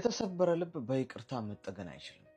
የተሰበረ ልብ በይቅርታ መጠገን አይችልም።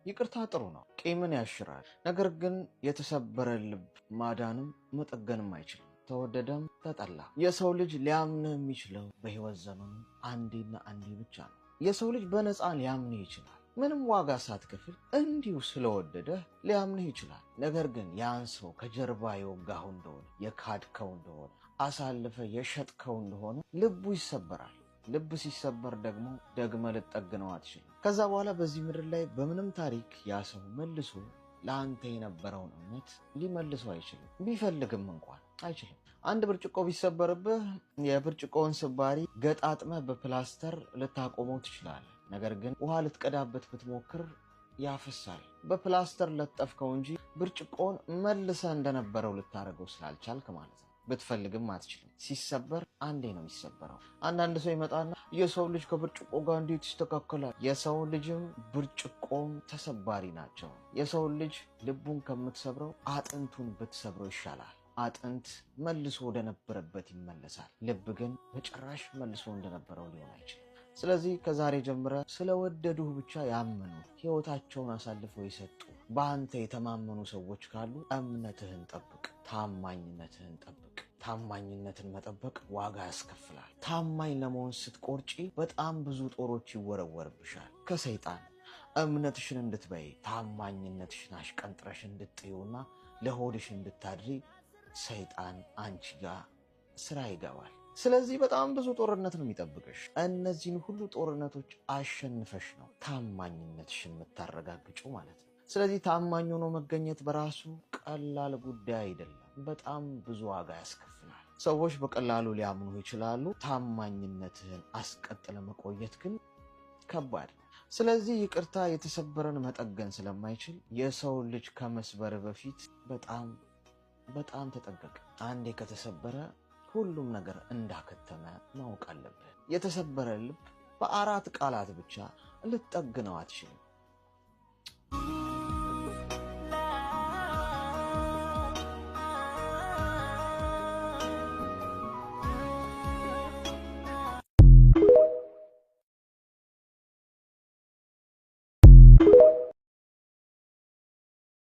ይቅርታ ጥሩ ነው፣ ቂምን ያሽራል። ነገር ግን የተሰበረ ልብ ማዳንም መጠገንም አይችልም። ተወደደም ተጠላ፣ የሰው ልጅ ሊያምንህ የሚችለው በህይወት ዘመኑ አንዴና አንዴ ብቻ ነው። የሰው ልጅ በነፃ ሊያምንህ ይችላል። ምንም ዋጋ ሳትከፍል እንዲሁ ስለወደደህ ሊያምንህ ይችላል። ነገር ግን ያን ሰው ከጀርባ የወጋኸው እንደሆነ፣ የካድከው እንደሆነ፣ አሳልፈህ የሸጥከው እንደሆነ ልቡ ይሰበራል። ልብ ሲሰበር ደግሞ ደግመህ ልትጠግነው አትችልም። ከዛ በኋላ በዚህ ምድር ላይ በምንም ታሪክ ያ ሰው መልሶ ለአንተ የነበረውን እምነት ሊመልሰው አይችልም። ቢፈልግም እንኳን አይችልም። አንድ ብርጭቆ ቢሰበርብህ የብርጭቆውን ስባሪ ገጣጥመህ በፕላስተር ልታቆመው ትችላለህ። ነገር ግን ውሃ ልትቀዳበት ብትሞክር ያፈሳል። በፕላስተር ለጠፍከው እንጂ ብርጭቆውን መልሰህ እንደነበረው ልታደርገው ስላልቻልክ ማለት ነው። ብትፈልግም አትችልም። ሲሰበር አንዴ ነው የሚሰበረው። አንዳንድ ሰው ይመጣና የሰው ልጅ ከብርጭቆ ጋር እንዴት ይስተካከላል? የሰው ልጅም ብርጭቆም ተሰባሪ ናቸው። የሰው ልጅ ልቡን ከምትሰብረው አጥንቱን ብትሰብረው ይሻላል። አጥንት መልሶ ወደነበረበት ይመለሳል። ልብ ግን በጭራሽ መልሶ እንደነበረው ሊሆን አይችልም። ስለዚህ ከዛሬ ጀምረ ስለወደዱህ ብቻ ያመኑ፣ ሕይወታቸውን አሳልፈው የሰጡ፣ በአንተ የተማመኑ ሰዎች ካሉ እምነትህን ጠብቅ፣ ታማኝነትህን ጠብቅ። ታማኝነትን መጠበቅ ዋጋ ያስከፍላል። ታማኝ ለመሆን ስትቆርጪ በጣም ብዙ ጦሮች ይወረወርብሻል ከሰይጣን። እምነትሽን እንድትበይ፣ ታማኝነትሽን አሽቀንጥረሽ እንድትጥዪውና ለሆድሽ እንድታድሪ ሰይጣን አንቺ ጋር ስራ ይገባል። ስለዚህ በጣም ብዙ ጦርነት ነው የሚጠብቅሽ። እነዚህን ሁሉ ጦርነቶች አሸንፈሽ ነው ታማኝነትሽን የምታረጋግጪው ማለት ነው። ስለዚህ ታማኝ ሆኖ መገኘት በራሱ ቀላል ጉዳይ አይደለም። በጣም ብዙ ዋጋ ያስከፍላል። ሰዎች በቀላሉ ሊያምኑ ይችላሉ። ታማኝነትህን አስቀጥለ መቆየት ግን ከባድ ነው። ስለዚህ ይቅርታ የተሰበረን መጠገን ስለማይችል የሰው ልጅ ከመስበር በፊት በጣም በጣም ተጠንቀቅ። አንዴ ከተሰበረ ሁሉም ነገር እንዳከተመ ማወቅ አለብህ። የተሰበረ ልብ በአራት ቃላት ብቻ ልትጠግነው አትችልም።